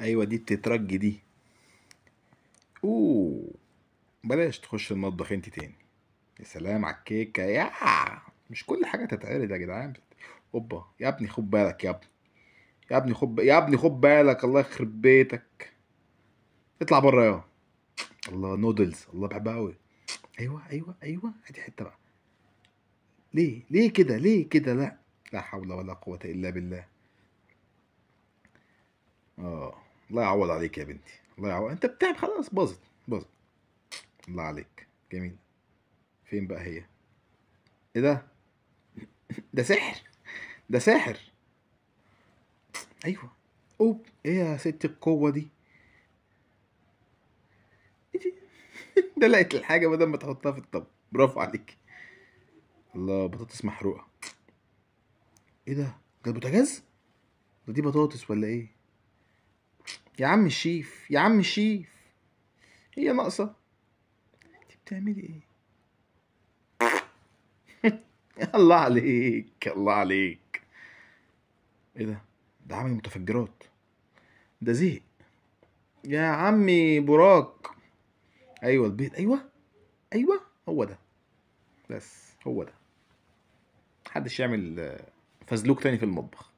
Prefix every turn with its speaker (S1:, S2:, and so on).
S1: ايوه دي بتترج دي. اوه بلاش تخش المطبخ انت تاني. يا سلام على الكيكه، يا مش كل حاجة تتعرض يا جدعان. اوبا يا ابني خد بالك يا ابني، يا ابني خد، يا ابني خد بالك، الله يخرب بيتك، اطلع بره يا الله. نودلز، الله بحبها قوي. ايوه ايوه ايوه، ادي حتة بقى. ليه ليه كده، ليه كده؟ لا لا حول ولا قوة الا بالله. الله يعوض عليك يا بنتي، الله يعوض. انت بتعمل خلاص، باظت باظت. الله عليك، جميل. فين بقى هي؟ ايه ده؟ ده سحر، ده ساحر. ايوه. اوب، ايه يا ست القوة دي؟ ايه دي؟ ده لقيت الحاجة بدل ما تحطها في الطبق. برافو عليك. الله، بطاطس محروقة. ايه ده؟ ده البوتاجاز؟ ده دي بطاطس ولا ايه؟ يا عم الشيف، يا عم الشيف، هي ناقصة؟ انت بتعملي ايه؟ الله عليك، الله عليك. ايه ده؟ ده عامل متفجرات، ده زهق يا عمي براك. ايوه البيض، ايوه ايوه هو ده، بس هو ده. محدش يعمل فزلوك تاني في المطبخ.